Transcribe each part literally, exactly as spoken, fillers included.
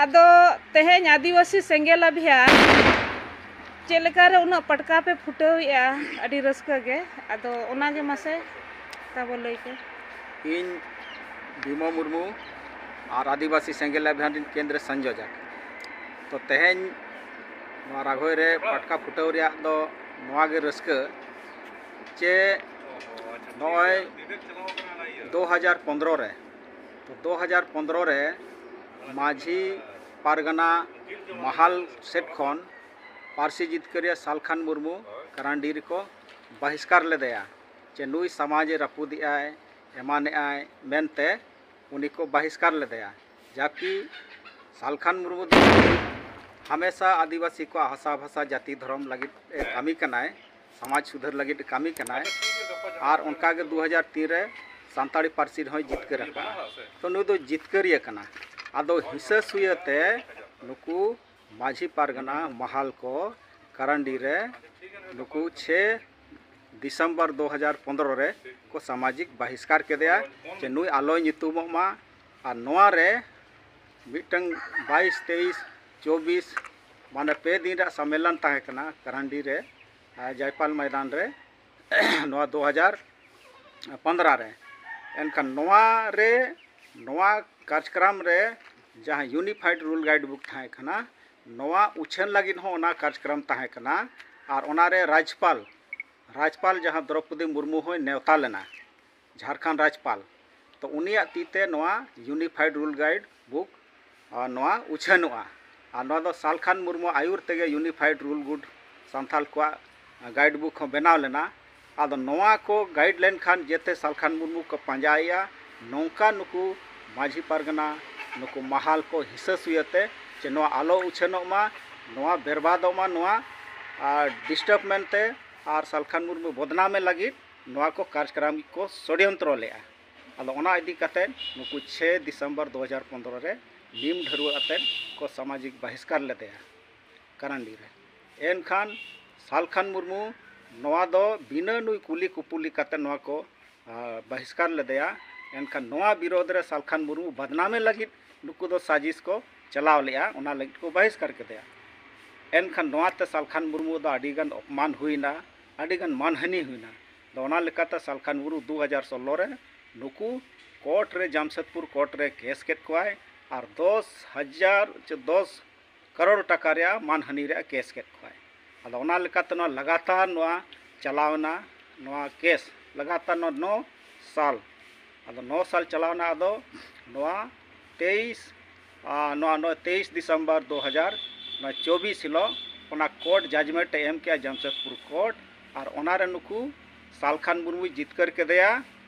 ᱟᱫᱚ ᱛᱮᱦᱮᱧ ᱟᱹᱫᱤᱵᱟᱹᱥᱤ ᱥᱮᱸᱜᱮᱞ ᱟᱵᱷᱤᱭᱟᱱ ᱪᱮᱫ ᱞᱮᱠᱟᱨᱮ ᱩᱱᱟᱹᱜ ᱯᱟᱴᱠᱟ ᱯᱮ ᱯᱷᱩᱴᱟᱹᱣᱮᱜᱼᱟ? ᱟᱹᱰᱤ ᱨᱟᱹᱥᱠᱟᱹ ᱜᱮ᱾ ᱟᱫᱚ ᱚᱱᱟᱜᱮ ᱢᱟᱥᱮ ᱛᱟᱵᱚ ᱞᱟᱹᱭ ᱯᱮ᱾ ᱤᱧ ᱵᱷᱤᱢᱚ ᱢᱩᱨᱢᱩ ᱟᱨ ᱟᱹᱫᱤᱵᱟᱹᱥᱤ ᱥᱮᱸᱜᱮᱞ ᱟᱵᱷᱤᱭᱟᱱ ᱨᱤᱱ ᱠᱮᱱᱫᱨᱚ ᱥᱚᱝᱭᱳᱡᱚᱠ᱾ ᱛᱚ ᱛᱮᱦᱮᱧ ᱱᱚᱣᱟ ᱨᱟᱜᱷᱚᱭ ᱨᱮ ᱯᱟᱴᱠᱟ ᱯᱷᱩᱴᱟᱹᱣ ᱨᱮᱭᱟᱜ ᱫᱚ ᱱᱚᱣᱟ ᱜᱮ ᱨᱟᱹᱥᱠᱟᱹ ᱡᱮ ᱱᱚᱜᱼᱚᱭ ᱫᱩ ᱦᱟᱡᱟᱨ ᱯᱚᱱᱫᱽᱨᱚ ᱨᱮ, ᱛᱚ ᱫᱩ ᱦᱟᱡᱟᱨ ᱯᱚᱱᱫᱽᱨᱚ ᱨᱮ ᱢᱟᱹᱡᱷᱤ ᱯᱟᱨᱜᱟᱱᱟ ᱢᱟᱦᱟᱞ ᱥᱮᱫ ᱠᱷᱚᱱ ᱯᱟᱹᱨᱥᱤ ᱡᱤᱛᱠᱟᱹᱨᱤᱭᱟᱹ ᱥᱟᱞᱠᱷᱟᱱ ᱢᱩᱨᱢᱩ ᱠᱟᱨᱟᱱᱰᱤ ᱨᱮᱠᱚ ᱵᱟᱦᱤᱥᱠᱟᱨ ᱞᱮᱫᱮᱭᱟ ᱡᱮ ᱱᱩᱭ ᱥᱚᱢᱟᱡᱽ ᱮ ᱨᱟᱹᱯᱩᱫᱮᱜᱼᱟᱭ, ᱮᱢᱟᱱᱮᱜᱼᱟᱭ ᱢᱮᱱᱛᱮ ᱩᱱᱤ ᱠᱚ ᱵᱟᱦᱤᱥᱠᱟᱨ ᱞᱮᱫᱮᱭᱟ᱾ ᱡᱟᱵᱠᱤ ᱥᱟᱞᱠᱷᱟᱱ ᱢᱩᱨᱢᱩ ᱫᱚ ᱦᱟᱢᱮᱥᱟ ᱟᱹᱫᱤᱵᱟᱹᱥᱤ ᱠᱚᱣᱟᱜ ᱦᱟᱥᱟ ᱵᱷᱟᱥᱟ ᱡᱟᱹᱛᱤ ᱫᱷᱚᱨᱚᱢ ᱞᱟᱹᱜᱤᱫ ᱮ ᱠᱟᱹᱢᱤ ᱠᱟᱱᱟᱭ, ᱥᱚᱢᱟᱡᱽ ᱥᱩᱫᱷᱟᱹᱨ ᱞᱟᱹᱜᱤᱫ ᱮ ᱠᱟᱹᱢᱤ ᱠᱟᱱᱟᱭ᱾ ᱟᱨ ᱚᱱᱠᱟᱜᱮ ᱫᱩ ᱦᱟᱡᱟᱨ ᱛᱤᱱ ᱨᱮ ᱥᱟᱱᱛᱟᱲᱤ ᱯᱟᱹᱨᱥᱤ ᱨᱮᱦᱚᱸᱭ ᱡᱤᱛᱠᱟᱹᱨ ᱟᱠᱟᱱᱟ᱾ ᱛᱚ ᱱᱩᱭ ᱫᱚ ᱡᱤᱛᱠᱟᱹᱨᱤᱭᱟᱹ ᱠᱟᱱᱟ᱾ ᱟᱫᱚ ᱦᱤᱥᱟᱹ ᱥᱩᱭᱟᱹ ᱛᱮ ᱱᱩᱠᱩ ᱢᱟᱹᱡᱷᱤ ᱯᱟᱨᱜᱟᱱᱟ ᱢᱟᱦᱟᱞ ᱠᱚ ᱠᱟᱨᱟᱱᱰᱤ ᱨᱮ ᱱᱩᱠᱩ ᱪᱷᱮ ᱰᱤᱥᱮᱢᱵᱚᱨ ᱫᱩ ᱦᱟᱡᱟᱨ ᱯᱚᱱᱫᱽᱨᱚ ᱨᱮ ᱠᱚ ᱥᱟᱢᱟᱡᱤᱠ ᱵᱟᱦᱤᱥᱠᱟᱨ ᱠᱮᱫᱮᱭᱟ ᱡᱮ ᱱᱩᱭ ᱟᱞᱚᱭ ᱧᱩᱛᱩᱢᱚᱜ ᱢᱟ᱾ ᱟᱨ ᱱᱚᱣᱟ ᱨᱮ ᱢᱤᱫᱴᱟᱝ ᱵᱟᱭᱤᱥ, ᱛᱮᱭᱤᱥ, ᱪᱚᱵᱵᱤᱥ, ᱢᱟᱱᱮ ᱯᱮ ᱫᱤᱱ ᱨᱮᱭᱟᱜ ᱥᱚᱢᱢᱮᱞᱚᱱ ᱛᱟᱦᱮᱸ ᱠᱟᱱᱟ ᱠᱟᱨᱟᱱᱰᱤ ᱨᱮ, ᱟᱨ ᱡᱟᱭᱯᱟᱞ ᱢᱚᱭᱫᱟᱱ ᱨᱮ ᱱᱚᱣᱟ ᱫᱩ ᱦᱟᱡᱟᱨ ᱯᱚᱱᱫᱽᱨᱚ ᱨᱮ᱾ ᱮᱱᱠᱷᱟᱱ ᱱᱚᱣᱟ ᱨᱮ, ᱱᱚᱣᱟ ᱠᱟᱨᱡᱽᱠᱨᱚᱢ ᱨᱮ ᱡᱟᱦᱟᱸ ᱤᱭᱩᱱᱤᱯᱷᱟᱭᱤᱰ ᱨᱩᱞ ᱜᱟᱭᱤᱰ ᱵᱩᱠ ᱛᱟᱦᱮᱸ ᱠᱟᱱᱟ, ᱱᱚᱣᱟ ᱩᱪᱷᱟᱹᱱ ᱞᱟᱹᱜᱤᱫ ᱦᱚᱸ ᱚᱱᱟ ᱠᱟᱨᱡᱽᱠᱨᱚᱢ ᱛᱟᱦᱮᱸ ᱠᱟᱱᱟ᱾ ᱟᱨ ᱚᱱᱟᱨᱮ ᱨᱟᱡᱽᱯᱟᱞ, ᱨᱟᱡᱽᱯᱟᱞ ᱡᱟᱦᱟᱸ ᱫᱨᱚᱯᱚᱫᱤ ᱢᱩᱨᱢᱩ ᱦᱚᱸᱭ ᱱᱮᱣᱛᱟ ᱞᱮᱱᱟ, ᱡᱷᱟᱲᱠᱷᱚᱸᱰ ᱨᱟᱡᱽᱯᱟᱞ᱾ ᱛᱚ ᱩᱱᱤᱭᱟᱜ ᱛᱤᱛᱮ ᱱᱚᱣᱟ ᱤᱭᱩᱱᱤᱯᱷᱟᱭᱤᱰ ᱨᱩᱞ ᱜᱟᱭᱤᱰ ᱵᱩᱠ ᱟᱨ ᱱᱚᱣᱟ ᱩᱪᱷᱟᱹᱱᱚᱜᱼᱟ᱾ ᱟᱨ ᱱᱚᱣᱟ ᱫᱚ ᱥᱟᱞᱠᱷᱟᱱ ᱢᱩᱨᱢᱩ ᱟᱹᱭᱩᱨ ᱛᱮᱜᱮ ᱤᱭᱩᱱᱤᱯᱷᱟᱭᱤᱰ ᱨᱩᱞ ᱜᱩᱰ ᱥᱟᱱᱛᱟᱞ ᱠᱚᱣᱟᱜ ᱜᱟᱭᱤᱰ ᱵᱩᱠ ᱦᱚᱸ ᱵᱮᱱᱟᱣ ᱞᱮᱱᱟ᱾ ᱟᱫᱚ ᱱᱚᱣᱟ ᱠᱚ ᱜᱟᱭᱤᱰ ᱞᱮᱱᱠᱷᱟᱱ ᱡᱮᱛᱮ ᱥᱟᱞᱠᱷᱟᱱ ᱢᱩᱨᱢᱩ ᱠᱚ ᱯᱟᱸᱡᱟᱭᱮᱭᱟ, ᱱᱚᱝᱠᱟ ᱱᱩᱠᱩ ᱢᱟᱹᱡᱷᱤ ᱯᱟᱨᱜᱟᱱᱟ, ᱱᱩᱠᱩ ᱢᱟᱦᱟᱞ ᱠᱚ ᱦᱤᱥᱟᱹ ᱥᱩᱭᱟᱹᱛᱮ ᱡᱮ ᱱᱚᱣᱟ ᱟᱞᱚ ᱩᱪᱷᱟᱹᱱᱚᱜ ᱢᱟ, ᱱᱚᱣᱟ ᱵᱮᱨᱵᱟᱫᱚᱜ ᱢᱟ, ᱱᱚᱣᱟ ᱰᱤᱥᱴᱟᱨᱵ ᱢᱮᱱᱛᱮ ᱟᱨ ᱥᱟᱞᱠᱷᱟᱱ ᱢᱩᱨᱢᱩ ᱵᱚᱫᱱᱟᱢᱮ ᱞᱟᱹᱜᱤᱫ ᱱᱚᱣᱟ ᱠᱚ ᱠᱟᱨᱡᱽᱠᱨᱚᱢ ᱠᱚ ᱥᱚᱰᱭᱚᱱᱛᱨᱚ ᱞᱮᱫᱼᱟ᱾ ᱟᱫᱚ ᱚᱱᱟ ᱤᱫᱤ ᱠᱟᱛᱮ ᱱᱩᱠᱩ ᱪᱷᱮᱭ ᱰᱤᱥᱮᱢᱵᱚᱨ ᱫᱩ ᱦᱟᱡᱟᱨ ᱯᱚᱱᱫᱽᱨᱚ ᱨᱮ ᱱᱤᱢ ᱰᱷᱟᱹᱨᱣᱟᱹᱜ ᱟᱛᱮᱫ ᱠᱚ ᱥᱟᱢᱟᱡᱤᱠ ᱵᱟᱦᱤᱥᱠᱟᱨ ᱞᱮᱫᱮᱭᱟ ᱠᱟᱨᱟᱱᱰᱤ ᱨᱮ᱾ ᱮᱱᱠᱷᱟᱱ ᱥᱟᱞᱠᱷᱟᱱ ᱢᱩᱨᱢᱩ ᱱᱚᱣᱟ ᱫᱚ ᱵᱤᱱᱟᱹ ᱱᱩᱭ ᱠᱩᱞᱤ ᱠᱩᱯᱩᱞᱤ ᱠᱟᱛᱮ ᱱᱚᱣᱟ ᱠᱚ ᱟᱨ ᱵᱟᱦᱤᱥᱠᱟᱨ ᱞᱮᱫᱮᱭᱟ᱾ ᱮᱱᱠᱷᱟᱱ ᱱᱚᱣᱟ ᱵᱤᱨᱳᱫᱷ ᱨᱮ ᱥᱟᱞᱠᱷᱟᱱ ᱢᱩᱨᱢᱩ ᱵᱟᱫᱱᱟᱢᱮ ᱞᱟᱹᱜᱤᱫ ᱱᱩᱠᱩ ᱫᱚ ᱥᱟᱡᱤᱥ ᱠᱚ ᱪᱟᱞᱟᱣ ᱞᱮᱫᱼᱟ, ᱚᱱᱟ ᱞᱟᱹᱜᱤᱫ ᱠᱚ ᱵᱟᱦᱤᱥᱠᱟᱨ ᱠᱮᱫᱮᱭᱟ᱾ ᱮᱱᱠᱷᱟᱱ ᱱᱚᱣᱟᱛᱮ ᱥᱟᱞᱠᱷᱟᱱ ᱢᱩᱨᱢᱩ ᱫᱚ ᱟᱹᱰᱤᱜᱟᱱ ᱚᱯᱢᱟᱱ ᱦᱩᱭᱱᱟ, ᱟᱹᱰᱤᱜᱟᱱ ᱢᱟᱱᱦᱟᱹᱱᱤ ᱦᱩᱭᱱᱟ᱾ ᱟᱫᱚ ᱚᱱᱟ ᱞᱮᱠᱟᱛᱮ ᱥᱟᱞᱠᱷᱟᱱ ᱢᱩᱨᱢᱩ ᱫᱩ ᱦᱟᱡᱟᱨ ᱥᱳᱞᱞᱳ ᱨᱮ ᱱᱩᱠᱩ ᱠᱳᱨᱴ ᱨᱮ, ᱡᱟᱢᱥᱮᱫᱽᱯᱩᱨ ᱠᱳᱨᱴ ᱨᱮ ᱠᱮᱥ ᱠᱮᱫ ᱠᱚᱣᱟᱭ ᱟᱨ ᱫᱚᱥ ᱦᱟᱡᱟᱨ ᱪᱮ ᱫᱚᱥ ᱠᱟᱨᱳᱲ ᱴᱟᱠᱟ ᱨᱮᱭᱟᱜ ᱢᱟᱱᱦᱟᱹᱱᱤ ᱨᱮᱭᱟᱜ ᱠᱮᱥ ᱠᱮᱫ ᱠᱚᱣᱟᱭ᱾ ᱟᱫᱚ ᱚᱱᱟ ᱞᱮᱠᱟᱛᱮ ᱱᱚᱣᱟ ᱞᱟᱜᱟᱛᱟᱨ ᱱᱚᱣᱟ ᱪᱟᱞᱟᱣᱮᱱᱟ, ᱱᱚᱣᱟ ᱠᱮᱥ ᱞᱟᱜᱟᱛᱟᱨ ᱱᱚᱣᱟ ᱱᱚ ᱥᱟᱞ, ᱟᱫᱚ ᱱᱚ ᱥᱟᱞ ᱪᱟᱞᱟᱣᱮᱱᱟ᱾ ᱟᱫᱚ ᱱᱚᱣᱟ ᱛᱮᱭᱤᱥ, ᱟᱨ ᱱᱚᱣᱟ, ᱱᱚᱣᱟ ᱛᱮᱭᱤᱥ ᱰᱤᱥᱮᱢᱵᱚᱨ ᱫᱩ ᱦᱟᱡᱟᱨ ᱪᱚᱵᱵᱤᱥ ᱦᱤᱞᱳᱜ ᱚᱱᱟ ᱠᱳᱨᱴ ᱡᱟᱡᱽᱢᱮᱱᱴ ᱮ ᱮᱢ ᱠᱮᱜᱼᱟ, ᱡᱟᱢᱥᱮᱫᱽᱯᱩᱨ ᱠᱳᱨᱴ, ᱟᱨ ᱚᱱᱟᱨᱮ ᱱᱩᱠᱩ ᱥᱟᱞᱠᱷᱟᱱ ᱢᱩᱨᱢᱩᱭ ᱡᱤᱛᱠᱟᱹᱨ ᱠᱮᱫᱮᱭᱟ᱾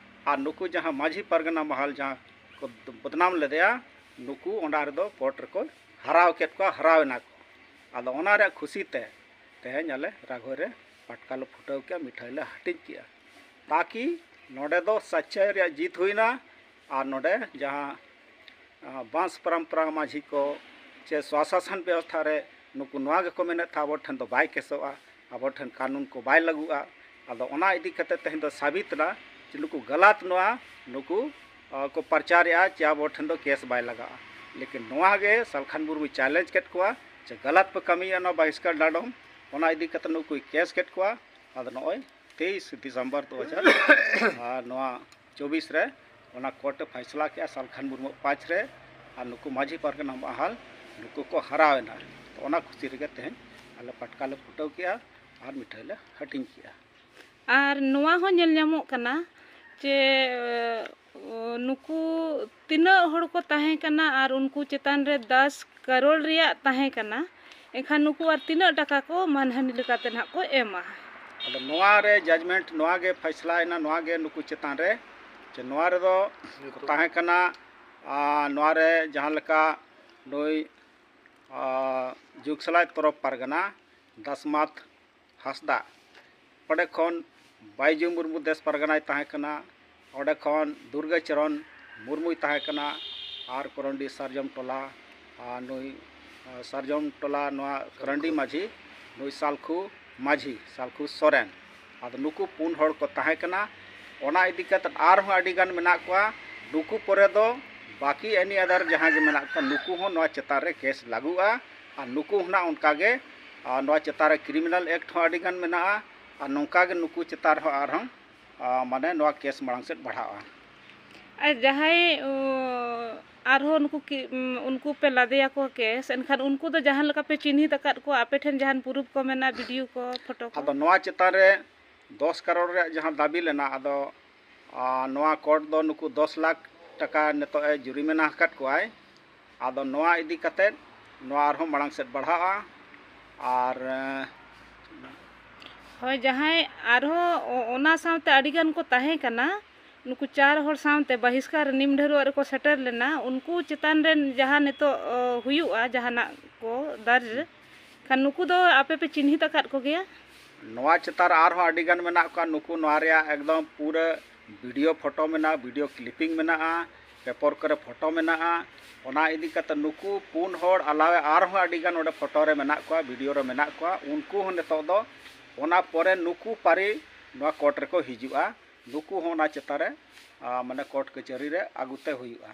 ᱟᱨ ᱱᱩᱠᱩ ᱡᱟᱦᱟᱸ ᱢᱟᱹᱡᱷᱤ ᱯᱟᱨᱜᱟᱱᱟ ᱢᱟᱦᱟᱞ ᱡᱟᱦᱟᱸ ᱠᱚ ᱵᱚᱫᱱᱟᱢ ᱞᱮᱫᱮᱭᱟ, ᱱᱩᱠᱩ ᱚᱱᱟ ᱨᱮᱫᱚ ᱠᱳᱨᱴ ᱨᱮᱠᱚ ᱦᱟᱨᱟᱣ ᱠᱮᱫ ᱠᱚᱣᱟ, ᱦᱟᱨᱟᱣ ᱮᱱᱟ ᱠᱚ᱾ ᱟᱫᱚ ᱚᱱᱟ ᱨᱮᱭᱟᱜ ᱠᱷᱩᱥᱤ ᱛᱮ ᱛᱮᱦᱮᱧ ᱟᱞᱮ ᱨᱟᱜᱷᱚᱭ ᱨᱮ ᱯᱟᱴᱠᱟ ᱞᱮ ᱯᱷᱩᱴᱟᱹᱣ ᱠᱮᱜᱼᱟ, ᱢᱤᱴᱷᱟᱹᱭ ᱞᱮ ᱦᱟᱹᱴᱤᱧ ᱠᱮᱜᱼᱟ, ᱛᱟᱠᱤ ᱱᱚᱰᱮ ᱫᱚ ᱥᱟᱪᱪᱟᱭ ᱨᱮᱭᱟᱜ ᱡᱤᱛ ᱦᱩᱭᱱᱟ᱾ ᱟᱨ ᱱᱚᱰᱮ ᱡᱟᱦᱟᱸ, ᱟᱸ, ᱵᱟᱸᱥ ᱯᱟᱨᱟᱢᱯᱟᱨᱟ ᱢᱟᱹᱡᱷᱤ ᱠᱚ ᱪᱮ ᱥᱣᱟᱥᱟᱥᱚᱱ ᱵᱮᱵᱚᱥᱛᱷᱟ ᱨᱮ ᱱᱩᱠᱩ ᱱᱚᱣᱟ ᱜᱮᱠᱚ ᱢᱮᱱᱮᱫ ᱛᱟᱦᱮᱸ, ᱟᱵᱚ ᱴᱷᱮᱱ ᱫᱚ ᱵᱟᱭ ᱠᱮᱥᱚᱜᱼᱟ, ᱟᱵᱚ ᱴᱷᱮᱱ ᱠᱟᱹᱱᱩᱱ ᱠᱚ ᱵᱟᱭ ᱞᱟᱹᱜᱩᱜᱼᱟ᱾ ᱟᱫᱚ ᱚᱱᱟ ᱤᱫᱤ ᱠᱟᱛᱮ ᱛᱮᱦᱮᱧ ᱫᱚ ᱥᱟᱵᱤᱛ ᱮᱱᱟ ᱡᱮ ᱱᱩᱠᱩ ᱜᱟᱞᱟᱛ ᱱᱚᱣᱟ ᱱᱩᱠᱩ, ᱟᱸ, ᱠᱚ ᱯᱨᱚᱪᱟᱨᱮᱜᱼᱟ ᱪᱮ ᱟᱵᱚ ᱴᱷᱮᱱ ᱫᱚ ᱠᱮᱥ ᱵᱟᱭ ᱞᱟᱜᱟᱜᱼᱟ᱾ ᱞᱮᱠᱤᱱ ᱱᱚᱣᱟ ᱜᱮ ᱥᱟᱞᱠᱷᱟᱱ ᱢᱩᱨᱢᱩᱭ ᱪᱮᱞᱮᱧᱡᱽ ᱠᱮᱫ ᱠᱚᱣᱟ ᱪᱮ ᱜᱟᱞᱟᱛ ᱯᱮ ᱠᱟᱹᱢᱤᱭᱮᱜᱼᱟ ᱱᱚᱣᱟ ᱵᱟᱦᱤᱥᱠᱟᱨ ᱰᱟᱸᱰᱚᱢ, ᱚᱱᱟ ᱤᱫᱤ ᱠᱟᱛᱮ ᱱᱩᱠᱩᱭ ᱠᱮᱥ ᱠᱮᱫ ᱠᱚᱣᱟ᱾ ᱟᱫᱚ ᱱᱚᱜᱼᱚᱭ ᱛᱮᱭᱤᱥ ᱰᱤᱥᱮᱢᱵᱚᱨ ᱫᱩ ᱦᱟᱡᱟᱨ ᱟᱨ ᱱᱚᱣᱟ ᱪᱚᱵᱵᱤᱥ ᱨᱮ ᱚᱱᱟ ᱠᱳᱨᱴ ᱮ ᱯᱷᱟᱭᱥᱟᱞᱟ ᱠᱮᱜᱼᱟ ᱥᱟᱞᱠᱷᱟᱱ ᱢᱩᱨᱢᱩ ᱯᱟᱸᱪ ᱨᱮ, ᱟᱨ ᱱᱩᱠᱩ ᱢᱟᱹᱡᱷᱤ ᱯᱟᱨᱜᱟᱱᱟ ᱢᱟᱦᱟᱞ ᱱᱩᱠᱩ ᱠᱚ ᱦᱟᱨᱟᱣ ᱮᱱᱟ᱾ ᱛᱚ ᱚᱱᱟ ᱠᱷᱩᱥᱤ ᱨᱮᱜᱮ ᱛᱮᱦᱮᱧ ᱟᱞᱮ ᱯᱟᱴᱠᱟ ᱞᱮ ᱯᱷᱩᱴᱟᱹᱣ ᱠᱮᱜᱼᱟ ᱟᱨ ᱢᱤᱴᱷᱟᱹᱭ ᱞᱮ ᱦᱟᱹᱴᱤᱧ ᱠᱮᱜᱼᱟ᱾ ᱟᱨ ᱱᱚᱣᱟ ᱦᱚᱸ ᱧᱮᱞ ᱧᱟᱢᱚᱜ ᱠᱟᱱᱟ ᱡᱮ, ᱱᱩᱠᱩ ᱛᱤᱱᱟᱹᱜ ᱦᱚᱲ ᱠᱚ ᱛᱟᱦᱮᱸ ᱠᱟᱱᱟ ᱟᱨ ᱩᱱᱠᱩ ᱪᱮᱛᱟᱱ ᱨᱮ ᱫᱟᱥ ᱠᱟᱨᱳᱲ ᱨᱮᱭᱟᱜ ᱛᱟᱦᱮᱸ ᱠᱟᱱᱟ, ᱮᱱᱠᱷᱟᱱ ᱱᱩᱠᱩ ᱟᱨ ᱛᱤᱱᱟᱹᱜ ᱴᱟᱠᱟ ᱠᱚ ᱢᱟᱱᱦᱟᱹᱱᱤ ᱞᱮᱠᱟᱛᱮ ᱱᱟᱦᱟᱜ ᱠᱚ ᱮᱢᱟ? ᱟᱫᱚ ᱱᱚᱣᱟ ᱨᱮ ᱡᱟᱡᱽᱢᱮᱱᱴ ᱱᱚᱣᱟ ᱜᱮ ᱯᱷᱟᱭᱥᱞᱟ ᱮᱱᱟ, ᱱᱚᱣᱟ ᱜᱮ ᱱᱩᱠᱩ ᱪᱮᱛᱟᱱ ᱨᱮ, ᱡᱮ ᱱᱚᱣᱟ ᱨᱮᱫᱚ ᱠᱚ ᱛᱟᱦᱮᱸ ᱠᱟᱱᱟ, ᱟᱨ ᱱᱚᱣᱟ ᱨᱮ ᱡᱟᱦᱟᱸ ᱞᱮᱠᱟ ᱱᱩᱭ, ᱟᱨ, ᱡᱩᱜᱽᱥᱟᱞᱟᱭ ᱛᱚᱨᱚᱯ ᱯᱟᱨᱜᱟᱱᱟ ᱫᱟᱥᱢᱟᱛ ᱦᱟᱸᱥᱫᱟ, ᱚᱸᱰᱮ ᱠᱷᱚᱱ ᱵᱟᱭᱡᱩ ᱢᱩᱨᱢᱩ ᱫᱮᱥ ᱯᱟᱨᱜᱟᱱᱟᱭ ᱛᱟᱦᱮᱸ ᱠᱟᱱᱟ, ᱚᱸᱰᱮ ᱠᱷᱚᱱ ᱫᱩᱨᱜᱟᱹ ᱪᱚᱨᱚᱱ ᱢᱩᱨᱢᱩᱭ ᱛᱟᱦᱮᱸ ᱠᱟᱱᱟ, ᱟᱨ ᱠᱚᱨᱚᱱᱰᱤ ᱥᱟᱨᱡᱚᱢ ᱴᱚᱞᱟ, ᱟᱨ ᱱᱩᱭ, ᱟᱨ ᱥᱟᱨᱡᱚᱢ ᱴᱚᱞᱟ ᱱᱚᱣᱟ ᱠᱚᱨᱚᱱᱰᱤ ᱢᱟᱹᱡᱷᱤ, ᱱᱩᱭ ᱥᱟᱞᱠᱷᱩ ᱢᱟᱹᱡᱷᱤ, ᱥᱟᱞᱠᱷᱩ ᱥᱚᱨᱮᱱ᱾ ᱟᱫᱚ ᱱᱩᱠᱩ ᱯᱩᱱ ᱦᱚᱲ ᱠᱚ ᱛᱟᱦᱮᱸ ᱠᱟᱱᱟ᱾ ᱚᱱᱟ ᱤᱫᱤ ᱠᱟᱛᱮ ᱟᱨᱦᱚᱸ ᱟᱹᱰᱤ ᱜᱟᱱ ᱢᱮᱱᱟᱜ ᱠᱚᱣᱟ᱾ ᱱᱩᱠᱩ ᱯᱚᱨᱮ ᱫᱚ ᱵᱟᱹᱠᱤ ᱮᱱᱤ ᱟᱫᱟᱨ ᱡᱟᱦᱟᱸ ᱜᱮ ᱢᱮᱱᱟᱜ ᱠᱚᱣᱟ, ᱱᱩᱠᱩ ᱦᱚᱸ ᱱᱚᱣᱟ ᱪᱮᱛᱟᱱ ᱨᱮ ᱠᱮᱥ ᱞᱟᱹᱜᱩᱜᱼᱟ᱾ ᱟᱨ ᱱᱩᱠᱩ ᱦᱚᱸ ᱱᱟᱜ ᱚᱱᱠᱟ ᱜᱮ, ᱟᱨ ᱱᱚᱣᱟ ᱪᱮᱛᱟᱱ ᱨᱮ ᱠᱨᱤᱢᱤᱱᱟᱞ ᱮᱠᱴ ᱦᱚᱸ ᱟᱹᱰᱤ ᱜᱟᱱ ᱢᱮᱱᱟᱜᱼᱟ᱾ ᱟᱨ ᱱᱚᱝᱠᱟ ᱜᱮ ᱱᱩᱠᱩ ᱪᱮᱛᱟᱱ ᱨᱮᱦᱚᱸ ᱟᱨᱦᱚᱸ, ᱟᱨ ᱢᱟᱱᱮ ᱱᱚᱣᱟ ᱠᱮᱥ ᱢᱟᱲᱟᱝ ᱥᱮᱫ ᱵᱟᱲᱦᱟᱜᱼᱟ᱾ ᱟᱨ ᱡᱟᱦᱟᱸᱭ ᱟᱨᱦᱚᱸ ᱱᱩᱠᱩ ᱩᱱᱠᱩ ᱯᱮ ᱞᱟᱫᱮᱭᱟᱠᱚ ᱠᱮᱥ, ᱮᱱᱠᱷᱟᱱ ᱩᱱᱠᱩ ᱫᱚ ᱡᱟᱦᱟᱸ ᱞᱮᱠᱟ ᱯᱮ ᱪᱤᱱᱦᱤᱛ ᱟᱠᱟᱫ ᱠᱚᱣᱟ, ᱟᱯᱮ ᱴᱷᱮᱱ ᱡᱟᱦᱟᱱ ᱯᱨᱩᱯᱷ ᱠᱚ ᱢᱮᱱᱟᱜᱼᱟ, ᱵᱷᱤᱰᱤᱭᱳ ᱠᱚ, ᱯᱷᱳᱴᱳ ᱠᱚ? ᱟᱫᱚ ᱱᱚᱣᱟ ᱪᱮᱛᱟᱱ ᱨᱮ ᱫᱚᱥ ᱠᱟᱨᱳᱲ ᱨᱮᱭᱟᱜ ᱡᱟᱦᱟᱸ ᱫᱟᱹᱵᱤ ᱞᱮᱱᱟ, ᱟᱫᱚ ᱱᱚᱣᱟ ᱠᱳᱨᱴ ᱫᱚ ᱱᱩᱠᱩ ᱫᱚᱥ ᱞᱟᱠᱷ ᱴᱟᱠᱟ ᱱᱤᱛᱚᱜ ᱮ ᱡᱩᱨᱤᱢᱟᱱᱟ ᱟᱠᱟᱫ ᱠᱚᱣᱟᱭ᱾ ᱟᱫᱚ ᱱᱚᱣᱟ ᱤᱫᱤ ᱠᱟᱛᱮᱫ ᱱᱚᱣᱟ ᱟᱨᱦᱚᱸ ᱢᱟᱲᱟᱝ ᱥᱮᱫ ᱵᱟᱲᱦᱟᱜᱼᱟ᱾ ᱟᱨ ᱦᱳᱭ, ᱡᱟᱦᱟᱸᱭ ᱟᱨᱦᱚᱸ ᱚᱱᱟ ᱥᱟᱶᱛᱮ ᱟᱹᱰᱤᱜᱟᱱ ᱠᱚ ᱛᱟᱦᱮᱸ ᱠᱟᱱᱟ, ᱱᱩᱠᱩ ᱪᱟᱨ ᱦᱚᱲ ᱥᱟᱶᱛᱮ ᱵᱟᱦᱤᱥᱠᱟᱨ ᱱᱤᱢ ᱰᱷᱟᱹᱨᱣᱟᱹᱜ ᱨᱮᱠᱚ ᱥᱮᱴᱮᱨ ᱞᱮᱱᱟ, ᱩᱱᱠᱩ ᱪᱮᱛᱟᱱ ᱨᱮ ᱡᱟᱦᱟᱸ ᱱᱤᱛᱚᱜ ᱦᱩᱭᱩᱜᱼᱟ, ᱡᱟᱦᱟᱱᱟᱜ ᱠᱚ ᱫᱟᱨᱡᱽ, ᱠᱷᱟᱱ ᱱᱩᱠᱩ ᱫᱚ ᱟᱯᱮ ᱯᱮ ᱪᱤᱱᱦᱤᱛ ᱟᱠᱟᱫ ᱠᱚᱜᱮᱭᱟ? ᱱᱚᱣᱟ ᱪᱮᱛᱟᱱ ᱨᱮ ᱟᱨᱦᱚᱸ ᱟᱹᱰᱤᱜᱟᱱ ᱢᱮᱱᱟᱜ ᱠᱚᱣᱟ᱾ ᱱᱩᱠᱩ ᱱᱚᱣᱟ ᱨᱮᱭᱟᱜ ᱮᱠᱫᱚᱢ ᱯᱩᱨᱟᱹ ᱵᱷᱤᱰᱤᱭᱳ ᱯᱷᱳᱴᱳ ᱢᱮᱱᱟᱜᱼᱟ, ᱵᱷᱤᱰᱤᱭᱳ ᱠᱞᱤᱯᱤᱝ ᱢᱮᱱᱟᱜᱼᱟ, ᱯᱮᱯᱟᱨ ᱠᱚᱨᱮ ᱯᱷᱳᱴᱳ ᱢᱮᱱᱟᱜᱼᱟ᱾ ᱚᱱᱟ ᱤᱫᱤ ᱠᱟᱛᱮ ᱱᱩᱠᱩ ᱯᱩᱱ ᱦᱚᱲ ᱟᱞᱟᱣᱮ ᱟᱨᱦᱚᱸ ᱟᱹᱰᱤᱜᱟᱱ ᱚᱸᱰᱮ ᱯᱷᱳᱴᱳ ᱨᱮ ᱢᱮᱱᱟᱜ ᱠᱚᱣᱟ, ᱵᱷᱤᱰᱤᱭᱳ ᱨᱮ ᱢᱮᱱᱟᱜ ᱠᱚᱣᱟ᱾ ᱩᱱᱠᱩ ᱦᱚᱸ ᱱᱤᱛᱚᱜ ᱫᱚ ᱚᱱᱟ ᱯᱚᱨᱮ ᱱᱩᱠᱩ ᱯᱟᱹᱨᱤ ᱱᱚᱣᱟ ᱠᱳᱨᱴ ᱨᱮᱠᱚ ᱦᱤᱡᱩᱜᱼᱟ᱾ ᱱᱩᱠᱩ ᱦᱚᱸ ᱚᱱᱟ ᱪᱮᱛᱟᱱ ᱨᱮ ᱢᱟᱱᱮ ᱠᱳᱨᱴ ᱠᱟᱹᱪᱷᱟᱹᱨᱤ ᱨᱮ ᱟᱹᱜᱩᱛᱮ ᱦᱩᱭᱩᱜᱼᱟ᱾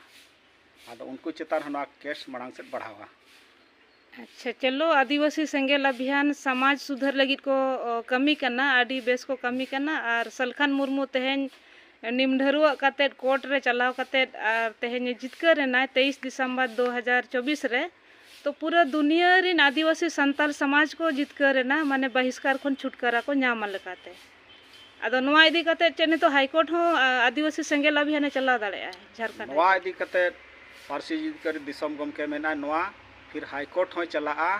ᱟᱫᱚ ᱩᱱᱠᱩ ᱪᱮᱛᱟᱱ ᱦᱚᱸ ᱱᱚᱣᱟ ᱠᱮᱥ ᱢᱟᱲᱟᱝ ᱥᱮᱫ ᱵᱟᱲᱦᱟᱣᱟ᱾ ᱟᱪᱪᱷᱟ, ᱪᱚᱞᱚ, ᱟᱹᱫᱤᱵᱟᱹᱥᱤ ᱥᱮᱸᱜᱮᱞ ᱟᱵᱷᱤᱭᱟᱱ ᱥᱚᱢᱟᱡᱽ ᱥᱩᱫᱷᱟᱹᱨ ᱞᱟᱹᱜᱤᱫ ᱠᱚ ᱠᱟᱹᱢᱤ ᱠᱟᱱᱟ, ᱟᱹᱰᱤ ᱵᱮᱥ ᱠᱚ ᱠᱟᱹᱢᱤ ᱠᱟᱱᱟ᱾ ᱟᱨ ᱥᱟᱞᱠᱷᱟᱱ ᱢᱩᱨᱢᱩ ᱛᱮᱦᱮᱧ ᱱᱤᱢ ᱰᱷᱟᱹᱨᱣᱟᱹᱜ ᱠᱟᱛᱮᱫ ᱠᱳᱨᱴ ᱨᱮ ᱪᱟᱞᱟᱣ ᱠᱟᱛᱮᱫ ᱟᱨ ᱛᱮᱦᱮᱧ ᱡᱤᱛᱠᱟᱹᱨ ᱮᱱᱟᱭ ᱛᱮᱭᱤᱥ ᱰᱤᱥᱮᱢᱵᱚᱨ ᱫᱩ ᱦᱟᱡᱟᱨ ᱪᱚᱵᱵᱤᱥ ᱨᱮ᱾ ᱛᱚ ᱯᱩᱨᱟᱹ ᱫᱩᱱᱤᱭᱟᱹ ᱨᱤᱱ ᱟᱹᱫᱤᱵᱟᱹᱥᱤ ᱥᱟᱱᱛᱟᱲ ᱥᱚᱢᱟᱡᱽ ᱠᱚ ᱡᱤᱛᱠᱟᱹᱨ ᱮᱱᱟ, ᱢᱟᱱᱮ ᱵᱟᱦᱤᱥᱠᱟᱨ ᱠᱷᱚᱱ ᱪᱷᱩᱴᱠᱟᱨᱟ ᱠᱚ ᱧᱟᱢᱟ ᱞᱮᱠᱟᱛᱮ᱾ ᱟᱫᱚ ᱱᱚᱣᱟ ᱤᱫᱤ ᱠᱟᱛᱮᱫ ᱪᱮᱫ ᱱᱤᱛᱚᱜ ᱦᱟᱭᱠᱳᱨᱴ ᱦᱚᱸ ᱟᱹᱫᱤᱵᱟᱹᱥᱤ ᱥᱮᱸᱜᱮᱞ ᱟᱵᱷᱤᱭᱟᱱᱮ ᱪᱟᱞᱟᱣ ᱫᱟᱲᱮᱭᱟᱜᱼᱟ ᱡᱷᱟᱲᱠᱷᱚᱸᱰ ᱨᱮ? ᱱᱚᱣᱟ ᱤᱫᱤ ᱠᱟᱛᱮᱫ ᱯᱟᱹᱨᱥᱤ ᱡᱤᱛᱠᱟᱹᱨᱤ ᱫᱤᱥᱚᱢ ᱜᱚᱢᱠᱮ ᱢᱮᱱᱟᱭ, ᱱᱚᱣᱟ ᱯᱷᱤᱨ ᱦᱟᱭᱠᱳᱨᱴ ᱦᱚᱸᱭ ᱪᱟᱞᱟᱜᱼᱟ᱾